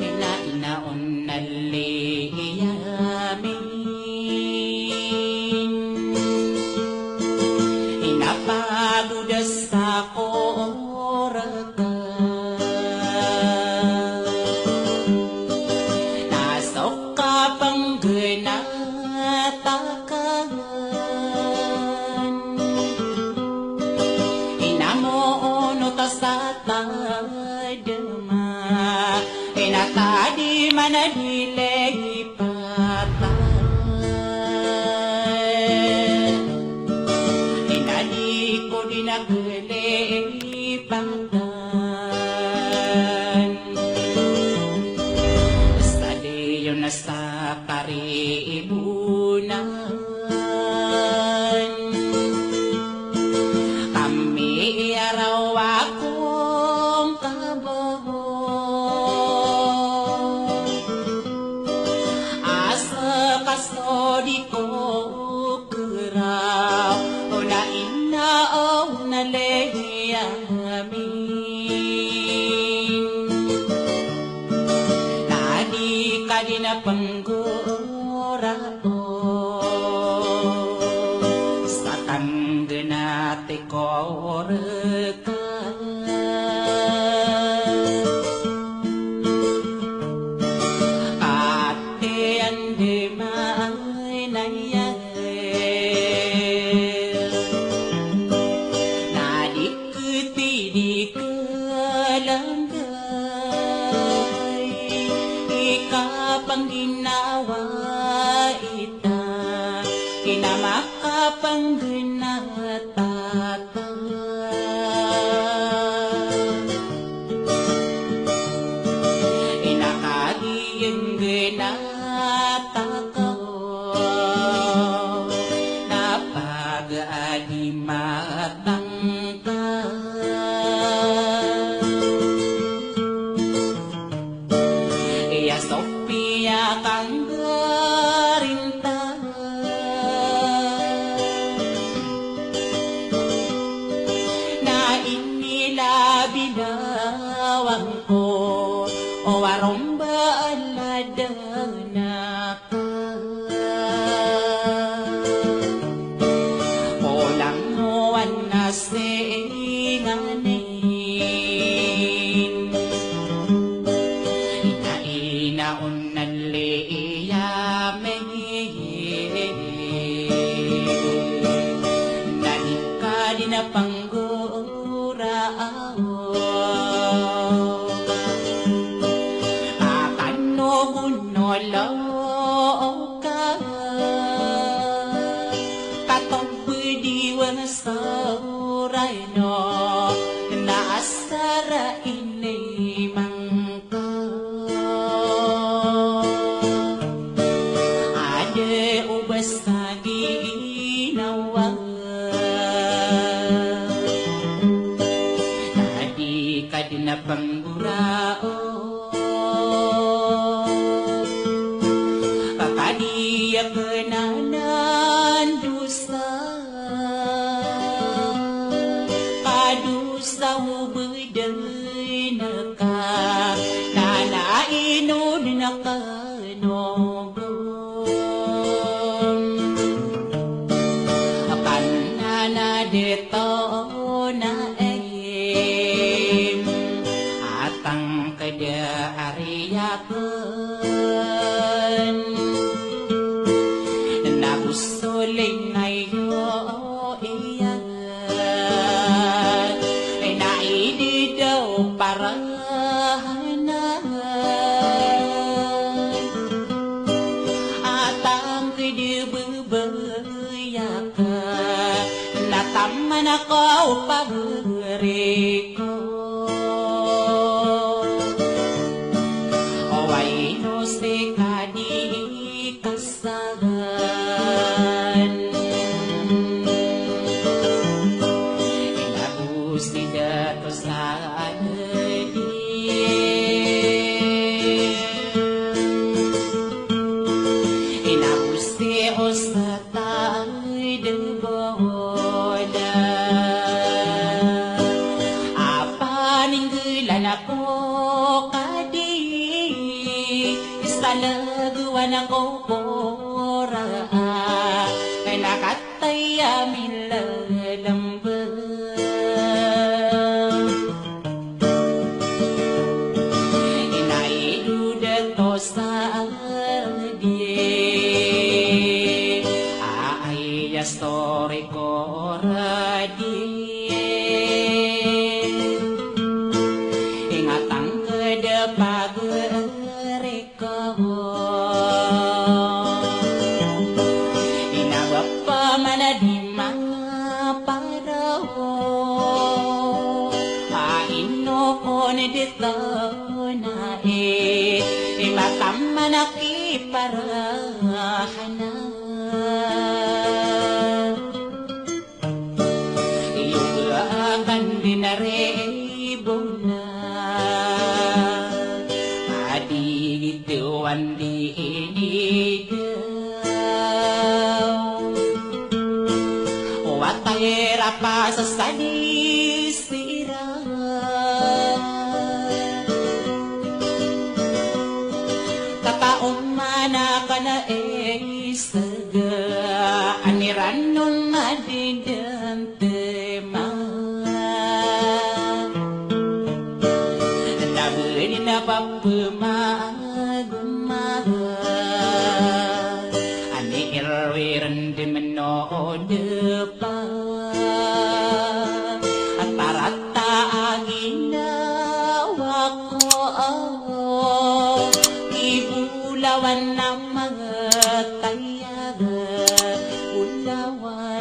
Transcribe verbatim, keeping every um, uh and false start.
Ina, ina on a liyamin, ina pagodas ako reka, na so kapanggenat aken. Ina moonot a sa tadema, ina tadiman a di lipatan. Ina di ko di na kelipatan. Sa di yon a sa karibonan. Kami iyaraw akong kabaho, a seka so di ko keraw, o na ina, o na liyamin. Na di ka di na penggoraon sa tanggenat ko reka. Kati ande maay na iya, na di keti di kelanggay, ikapangginawa ita, ina makapanggenat aken. Ina kagiyenggenat ako, na pagadi matangka. Iya so piyakanggarinta, na inilabi na wangko, o waromba a ladanak. Olang o wan a singanin, ina, ina on a liyamin, na di ka di na panggoraon. Akan o gonolaw ka, katobediwan sa orano, na asar a inimang ka. Ade o ba sa ginawa, na di ka di na panggoraon. Kakadiya ka na nan dosa, kadosa o bedan ka, na nainod na ka nogon. Akan na na dito na em, atang keda ariyaken. Na gusto lingay yo iyan, na idi daw parahanan. di bebeyaka, na taman ako pagari ko. Oway no seka di kasagan. Inabusi dato sa Inabusi o sa tayd bola. Apaninggelan ako kadi, isa legewan ako kora. Kena kat Taya milalamba. Inay duda to sa di. Ay, ya story ko radi. Ingatang keda pagari Ina bapa mana di maparaw. A ino ko na di tona e. Iba taman a kiparahana. Iyo ba akan di na ribona, a di gito an di ini daw. Watay ra pasasadi siran. Kataoman a kana e Saga aniran o madidantema. Na beni na papemagoma. Ani irwi rendem no depa. Atarat ta a ginawa ko, i bolawan a matay a bolawan.